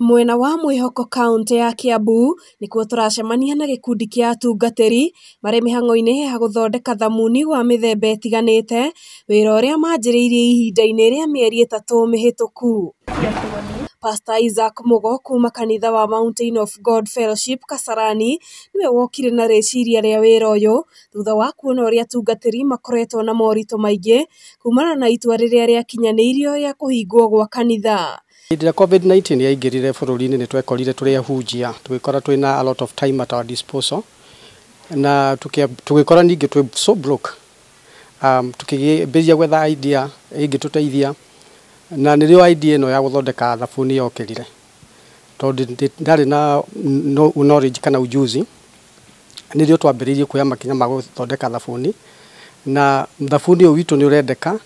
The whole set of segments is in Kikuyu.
Mwena wa Mwihoko kaũntĩ ya Kiambu nĩkuo tũracemania na gĩkundi kĩa atungatĩri marĩ mĩhang'o-inĩ ya gũthondeka thamuni wa mĩthemba ĩtiganĩte, wĩra ũrĩa manjĩrĩirie ihinda-inĩ rĩa mĩeri 3 mĩhĩtũku. Pastor Isaac Mugo kuma kanitha wa Mountain of God Fellowship Kasarani niwe wokire na rĩciria rĩa wĩra ũyũ thutha wa kuona ũrĩa atungatĩri makoretwo na moritũ maingĩ kumana na itua rĩrĩa rĩakinyanĩirio rĩa kũhingwo gwa kanitha. Hĩndĩ ĩrĩa COVID-19 yaingĩrire bũrũri-inĩ nĩ twekorire tũrĩ ahunjia, tũgĩkora twĩna a lot of time at our disposal na tũgĩkora ningĩ twĩ so broke. Tukĩambĩrĩria gwetha idea ĩngĩtũteithia na nĩrĩo idea ĩno ya gũthondeka thabuni yokĩrire, tondũ ndarĩ na knowledge kana ujuzi. Nĩrĩo twambĩrĩirie kuoya makinya ma gũthondeka thabuni, na thabuni ũyũ witũ nĩ ũrendeka.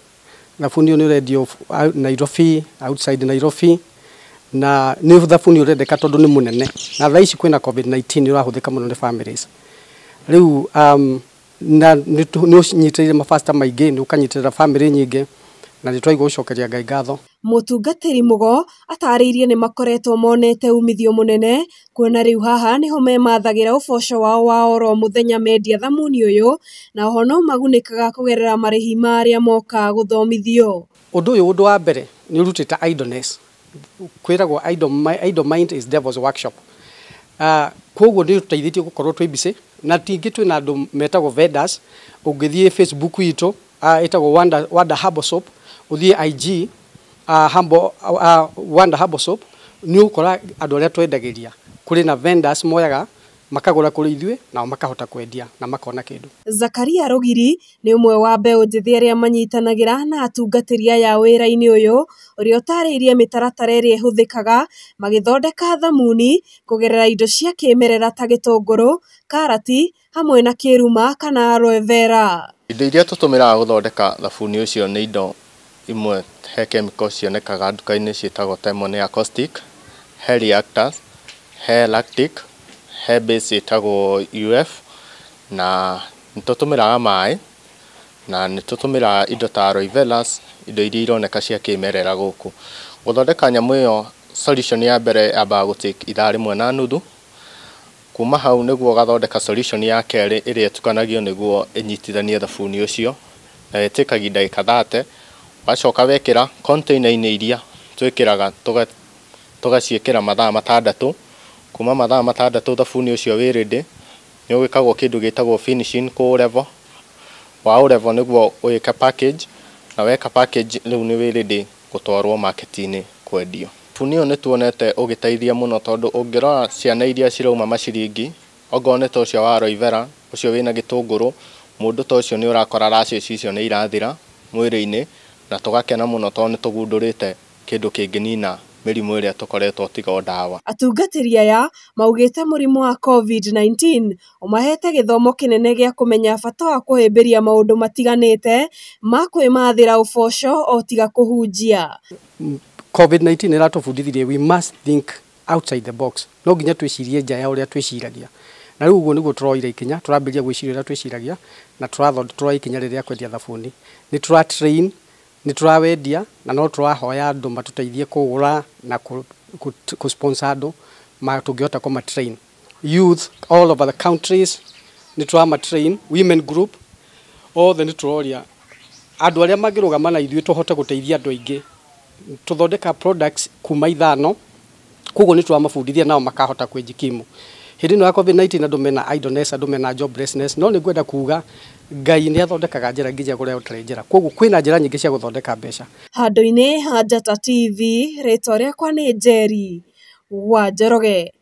Thabuni ũyũ nĩ ũrendio Nairobi, outside Nairobi, na nĩ thabuni ũrendeka tondũ nĩ mũnene, na thaa ici kwĩna COVID-19 nĩ ũrahũthĩka mũno nĩ families. Rĩu na nĩ ũnyitĩrĩire mabasta maingĩ, nĩ ũkanyitĩrĩra family nyingĩ, na nĩ twaigua gũcokeria Ngai ngatho. Mũtungatĩri Mugo atarĩirie nĩ makoretwo monete umithio mũnene kuona rĩu haha nĩho memathagĩra ũboco wao wa oro mũthenya mendia thamuni ũyũ, na oho no magunĩkaga kũgerera marĩhi ma arĩa moka gũthomithio. Ũndũ ũyũ, ũndũ wa mbere nĩ ũrutĩte idleness. Kwĩragwo idle mind is devil's workshop. Koguo nĩ ũtũteithĩtie gũkorwo twĩ busy, na tingĩ twĩna andũ metagwo vendors. Ũngĩthiĩ Facebook itũ, ĩtagwo Wanda Herbal Soap, ũthiĩ IG, Wanda Herbal Soap, nĩ ũgũkora andũ arĩa twendagĩria. Kũrĩ na vendors moyaga makagũra kũrĩ ithuĩ nao makahota kwendia na makona kĩndũ. Zakaria Rũgiri nĩ ũmwe wa mbeũ njĩthĩ arĩa manyitanagĩra na atungatĩri aya wĩra-inĩ ũyũ, ũrĩa ũtarĩirie mĩtaratara ĩrĩa ĩhũthĩkaga magĩthondeka thamuni kũgerera indo cia kĩmerera ta gĩtũngũrũ, karati hamwe na kĩruma kana aloe vera. Indo iria tũtũmĩraga gũthondeka thabuni ũcio nĩ indo imwe, he chemicals cionekaga nduka-inĩ ciĩtagwo ta ĩmwe nĩ acoustic, he reactors, he lactic, he base ĩtagwo UF, na nĩ tũtũmĩraga maĩ, na nĩ tũtũmĩraga indo ta aloe veras, indo iria ironeka cia kĩmerera gũkũ. Gũthondeka nyamũ ĩyo, solution ya mbere yambaga gũ take ithaa 1.5. Kuma hau nĩguo ũgathondeka solution ya kerĩ ĩrĩa ĩtukanagio nĩguo ĩnyitithanie thabuni ũcio, na ĩtĩkagia ndagĩka 30. Wacoka wekĩra container-inĩ iria twĩkĩraga, tũgaciĩkĩra mathaa 6. Kuma mathaa 6 thabuni ũcio wĩ ready, nĩ ũgĩkagwo kĩndũ gĩtagwo finishing kũ level. Wa level nĩguo ũgĩka package, na weka package rĩu nĩ wĩ ready gũtwarwo market-inĩ kwendio. Thabuni ũyũ nĩ tuonete ũgĩteithia mũno, tondũ ũngĩrora ciana iria cirauma maciringi, okorwo nĩ ta ũcio wa aloe vera, ũcio wĩna gĩtũngũrũ, mũndũ ta ũcio nĩ ũrakora rashes icio nĩ irathira mwĩrĩ-inĩ, na tũgakena mũno tondũ nĩ tũgundũrĩte kĩndũ kĩngĩnina mĩrimũ ĩrĩa tũkoretwo tiga o ndawa. Atungatĩri aya maugĩte mũrimũ wa COVID-19 ũmahete gĩthomo kĩnene gĩa kũmenya bata wa kũhĩmbĩria maũndũ matiganĩte ma kwĩmathĩra ũboco o tiga kũhunjia. COVID-19 ĩratũbundithirie we must think outside the box. No nginya twĩcirie nja ya ũrĩa twĩciragia. Na rĩu ũguo nĩguo tũroire ikinya, tũrambĩrĩria gwĩciria ũrĩa twĩciragia, na tũroya ikinya rĩrĩa kwendia thabuni. Nĩ tũra train, nĩ tũrawendia, na no tũrahoya andũ matũteithie kũgũra na kũ sponsor andũ tũngĩhota kũma train. Youth all over the countries nĩ tũrama train, women group othe nĩ tũroria andũ arĩa mangĩrũgama na ithuĩ tũhote gũteithia andũ aingĩ. Tũthondeka products kuma 5, koguo nĩ tũramabundithia nao makahota kwĩjikimu. Hĩndĩ ĩno ya COVID-19 andũ mena idleness, andũ mena joblessness, no nĩ ngwenda kuga Ngai nĩ athondekaga njĩra nginya kũrĩa ũtarĩ njĩra. Koguo kwĩna njĩra nyingĩ cia gũthondeka mbeca. Handũ-inĩ ha Njata TV, rĩtwa rĩakwa nĩ Njeri wa Njoroge.